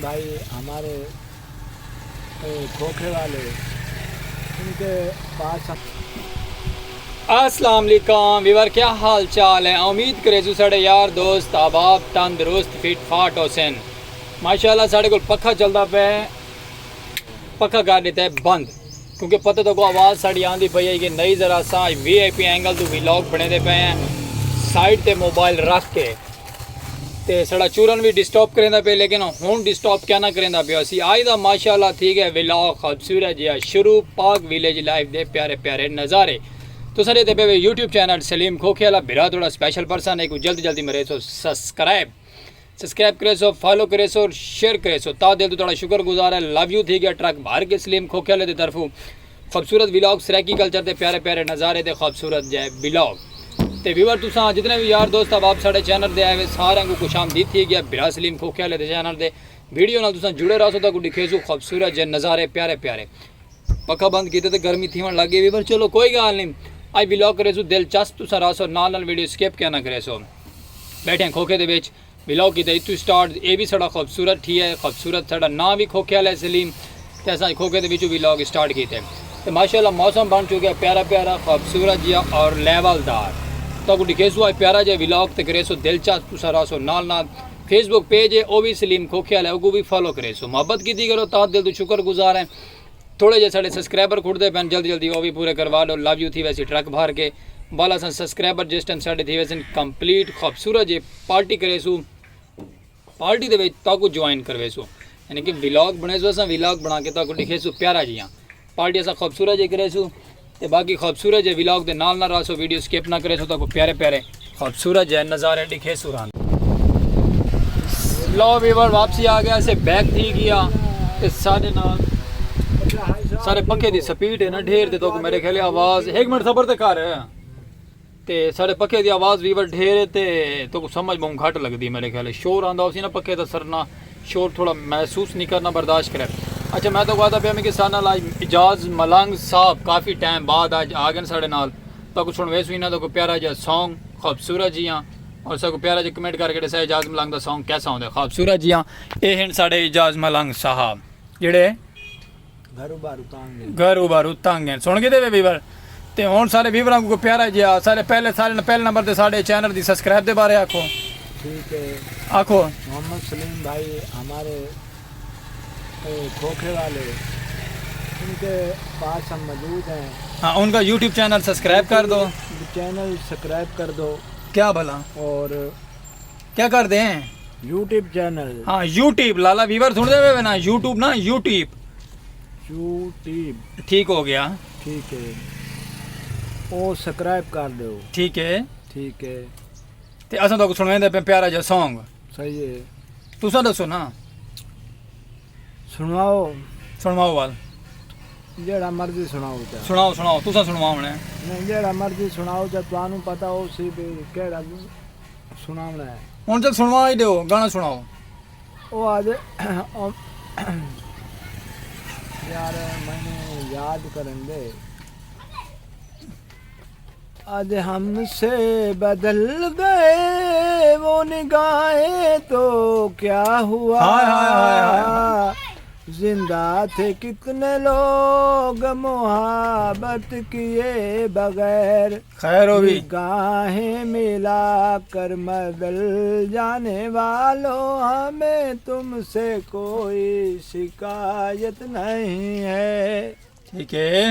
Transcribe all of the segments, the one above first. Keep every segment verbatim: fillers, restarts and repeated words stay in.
بھائی ہمارے، اے، کھوکھے والے، ان کے پاس۔ السلام علیکم ویور، کیا حال چال ہے؟ امید کریسوں ساڈے یار دوست احباب تندرست فٹ فاٹ ہوسن۔ ماشاءاللہ ساڈے کول پکھا چلدا پئے، پکھا کر ݙتا ہے بند، کیونکہ پتہ تہاکوں آواز ساڈی آندی پئی ہے کہ نئی، ذرا اساں وی آئی پی اینگل توں ولاگ بݨیندے پئے ہیں، سائیڈ تے موبائل رکھ کے۔ تے ساڈا چورن وی ڈسٹرب کریندا پئے، لیکن ہݨ ڈسٹرب کیا نہ کریندا پیا۔ اسی آج دا ماشاءاللہ تھی ڳیا ولاگ خوبصورت جیہا شروع، پاک ویلیج لائف دے پیارے پیارے نظارے۔ تساں ݙیہدے پئے وے یوٹیوب چینل سلیم کھوکھے والا، بھرا تہاݙا سپیشل پرسن ہے، کوں جلدی جلدی مریسو سبسکرائب، سبسکرائب کریسو، فالو کریسو، شیئر کریسو، تہہ دل توں تہاݙا شکر گزار ہے۔ لو یو تھی ڳیا ٹرک بھر کے سلیم کھوکھے والے دی طرفوں۔ خوبصورت ولاگ سرائیکی کلچر دے پیارے پیارے نظارے تے خوبصورت جئے ولاگ۔ تے ویور، تساں جتنے وی یار دوست احباب ساڈے چینل تے آئے وے، ساریاں کوں خوش آمدید تھی ڳیا۔ بھرا سلیم کھوکھے والے دے چینل تے ویڈیو نال تساں جڑے رہسو، تہاکوں ݙکھیسوں خوبصورت جئے نظارے پیارے پیارے۔ پکھا بند کیتے تے گرمی تھیوݨ لڳ ڳئی ویور، چلو کوئی ڳالھ نئیں، اڄ ولاگ کریسوں دلچسپ، تساں رہسو نال نال، ویڈیو سکپ کیا نہ کریسو۔ ٻیٹھے ہیں کھوکھے دے وچ، ولاگ کیتے اتھوں سٹارٹ۔ اے وی ساڈا خوبصورت ٹھی ہے، خوبصورت ساڈا ناں وی کھوکھے والا ہے سلیم، تے اساں کھوکھے دے وچوں ولاگ سٹارٹ کیتے۔ تے ماشاءاللہ موسم بݨ چکیا پیارا پیارا، خوبصورت جیہا اور لیول دار۔ تہاکوں ݙکھیسوں اڄ پیارا جیہا ولاگ تے کریسوں دلچسپ، تساں رہسو نال نال۔ فیس بک پیج ہے، او وی سلیم کھوکھے والا ہے، اوکوں وی فالو کریسوں۔ محبت کیتی کرو، تہہ دل توں شکر گزار ہیں۔ تھوڑے جے ساڈے سبسکرائبر کھڑدے پئن، جلدی جلدی او وی پورے کروا ݙیو۔ لو یو تھی ویسی ٹرک بھر کے، ول اساں سبسکرائبر جس ٹائم ساڈے تھی ویسن کمپلیٹ، خوبصورت جے پارٹی کریسوں۔ پارٹی دے وچ تہاکوں جوائن کرویسوں، یعنی کہ ولاگ بݨیسوں، اساں ولاگ بݨا کے تہاکوں ݙکھیسوں پیارا جیہا۔ پارٹی اساں خوبصورت جے کریسوں، تے باقی خوبصورت جے ولاگ دے نال نال رہسو، ویڈیو سکپ نہ کریسو، تہاکوں پیارے پیارے خوبصورت جے نظارے ݙکھیسوں رہندے۔ لو ویور، واپسی آ ڳیا، اسے بیک تھی ڳیا۔ تے ساڈے نال سارے پکھے دی سپیڈ ہے نا ڈھیر، تے تہاکوں میرے خیال آواز، ہک منٹ صبر تے کر۔ تے ساڈے پکھے دی آواز ویور ڈھیر ہے تے تہاکوں سمجھ ٻہوں گھٹ لڳدی ہے میرے خیال ہے۔ شور آندا ہوسی نا پکھے دا، سرنا شور تھوڑا محسوس نہیں کرنا، برداشت کرے۔ اچھا، میں تہاکوں آہدا پیا میں کہ ساڈے نال اج اعجاز ملنگ صاحب کافی ٹائم بعد اج آ ڳئے ساڈے نال۔ تہاکوں سݨویسوں انہاں دا کوئی پیارا جیہا سانگ، خوبصورت جیہاں، اور ساکوں پیارا جیہا کمنٹ کر کے ݙسائے اعجاز ملنگ دا سانگ کیسا ہوندا ہے، خوبصورت جیہاں۔ اے ہن ساڈے اعجاز ملنگ صاحب جیڑھے گھرو بارو تنگ ہیں۔ گھرو بارو تنگ ہیں۔ سݨ گھدے وے ویور؟ تے ہݨ سارے ویوراں کوں پیارا جیہا، سارے پہلے، سارے پہلے نمبر تے ساڈے چینل دی سبسکرائب دے بارے آکھو۔ ٹھیک ہے۔ آکھو۔ محمد سلیم بھائی ہمارے، اے، کھوکھے والے، ان کے پاس ہم موجود ہیں۔ ہاں، ان کا یوٹیوب چینل سبسکرائب کر دو۔ چینل سبسکرائب کر دو۔ کیا بھلا؟ اور کیا کر دیں؟ یوٹیوب چینل۔ ہاں، یوٹیوب، لالا ویور سݨدے پئے وے نا، یوٹیوب نا، یوٹیوب۔ یوٹیوب۔ ٹھیک ہو گیا۔ ٹھیک ہے۔ او سبسکرائب کر ݙیو۔ ٹھیک ہے۔ ٹھیک ہے۔ تے اساں تہاکوں سݨویندے پئے پیارا جیہا سانگ۔ صحیح ہے۔ تساں ݙسو نا۔ سݨواؤ۔ سݨواؤ ول۔ جیڑھا مرضی سݨاؤ چا۔ سݨاؤ، سݨاؤ، تساں سݨواوݨا ہے۔ نہیں، جیڑھا مرضی سݨاؤ چا، تہانوں پتہ ہوسی بھی کیڑھا سݨاوݨا ہے۔ ہݨ چل سݨوا ہی ݙیو، گانا سݨاؤ۔ او آج، او، یار، میں نے یاد کرن دے۔ آج ہم سے بدل گئے وہ نگاہیں تو کیا ہوا؟ ہائے، ہائے، ہائے، ہائے۔ زندہ تھے کتنے لوگ محبت کیے بغیر۔ خیر ہووی۔ نگاہیں ملا کر بدل جانے والوں، ہمیں تم سے کوئی شکایت نہیں ہے۔ ٹھیک ہے۔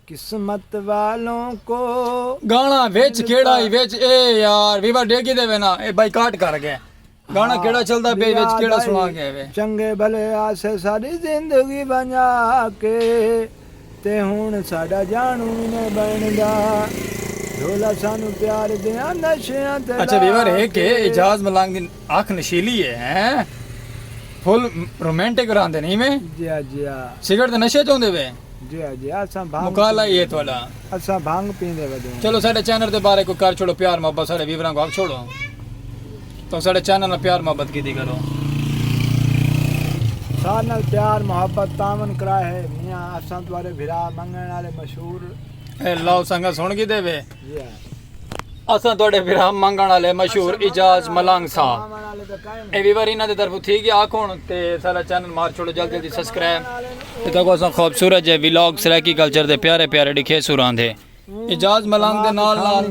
قسمت والوں کو۔ گانا وچ کیڑھا ہی وچ، اے یار، ویور ݙیکھی دے وے نا، اے بائیکاٹ کر ڳئے۔ گانا ہاں، کیڑھا چلدا پئے وچ، کیڑھا سݨا ڳئے وے؟ چنگے بھلے آسے ساری زندگی بݨا کے، تے ہݨ ساݙا جاݨو وی نہ بݨدا۔ ڈھولا سانوں پیار دیاں نشیاں تے اچھا، ویور، لا ہک ہے، کے۔ اعجاز ملنگ دی اکھ نشیلی ہے، ہیں؟ فل رومانٹک رہندے نہیں میں؟ جی ہاں، جی ہاں۔ سگریٹ تے نشے چوندے وے؟ جی ہاں، جی ہاں، اساں بھنگ مکالا ہی ہے تہاݙا۔ اساں بھنگ پیندے ودوں۔ چلو، ساݙے چینل دے بارے کوئی کر چھوڑو، پیار محبت ساݙے ویوراں کوں آکھ چھوڑو۔ تو ساݙے چینل نال پیار محبت کیتی کرو۔ ساݙے نال پیار محبت تعاون کرا ہے میاں، اساں تہاݙے بھرا منگݨ والے مشہور۔ اے لو سنگت سݨ گھدے وے۔ جی ہاں۔ اساں تہاݙے بھرا منگݨ والے مشہور اعجاز ملنگ صاحب۔ اے ویور انہاں دے طرفوں تھی ڳیا آکھݨ تے سارا چینل مار چھوڑو جلدی جلدی سبسکرائب۔ تے تاکو اساں خوبصورت جے ولاگ سرائیکی کلچر دے پیارے پیارے ݙکھے سوراں دے۔ اعجاز ملنگ دے نال نال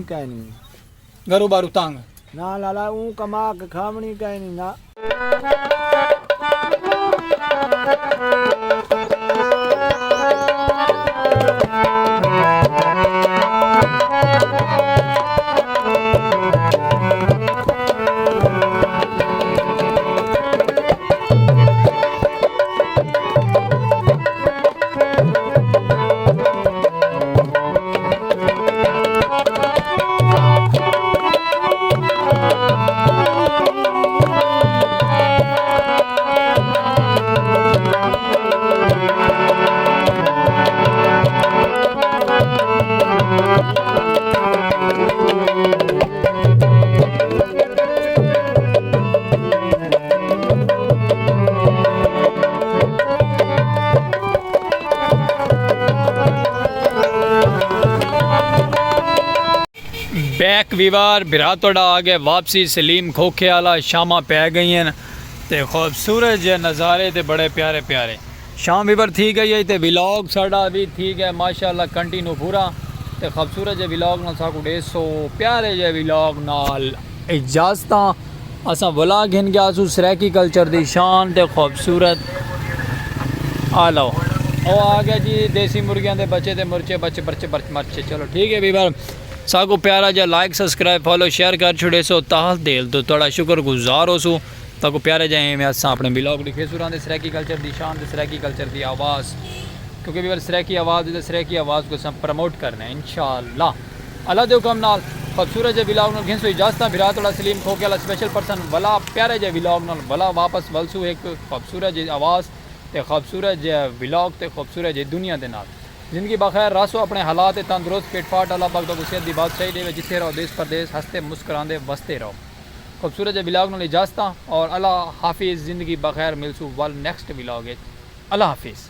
گھرو بارو تنگ۔ نہ لالا، اوں کما کے کھاوݨی کائنی نہ۔ بیک ویوار بھرا تہاݙا آ ڳئے واپسی۔ سلیم کھوکھے والا، شاماں پے ڳئین تے خوبصورت جے نظارے تے بڑے پیارے پیارے۔ شام ویور تھی ڳئی ہے تے ولاگ ساݙا وی تھی ڳئے ماشاءاللہ کنٹینیو پورا۔ تے خوبصورت جے ولاگ نال ساکوں ݙیسو پیارے جے ولاگ نال اجازتاں۔ اساں ولاگ گھن ڳیا سوں سرائیکی کلچر دی شان تے خوبصورت۔ آ لو، او آ ڳیا جی دیسی مرغیاں دے بچے تے مرچے بچے برچے برچ مرچے۔ چلو ٹھیک ہے ویور، ساکوں پیارا جا لائک سبسکرائب فالو شیئر کر چھوڑیسو، تہہ دل توں تہاݙا شکر گزار ہوسوں۔ تاکو پیارے جائیں میں اساں اپݨے ولاگ ݙکھے سوراں دے سرائیکی کلچر دی شان تے سرائیکی کلچر دی آواز، کیونکہ ویور سرائیکی آواز ہے تے سرائیکی آواز کوں اساں پروموٹ کرنا ہے انشاءاللہ اللہ دے حکم نال۔ خوبصورت جے ولاگ نال گھنسو اجازتاں۔ بھرا تہاݙا سلیم کھوکھے والا سپیشل پرسن ولا پیارے جے ولاگ نال ولا واپس ولسو ہک خوبصورت جے آواز تے خوبصورت جے ولاگ تے خوبصورت جے دنیا دے نال۔ زندگی بخیر رہسو، اپݨے حالات تے تندرست فٹ فاٹ، اللہ پاک تہاکوں صحت دی بادشاہی ݙیوے، جتھے رہو دیس پردیس ہستے مسکراندے وسدے رہو۔ خوبصورت جے ولاگ نال اجازتاں اور اللہ حافظ، زندگی بخیر ملسوں ول نیکسٹ ولاگ اچ۔ اللہ حافظ۔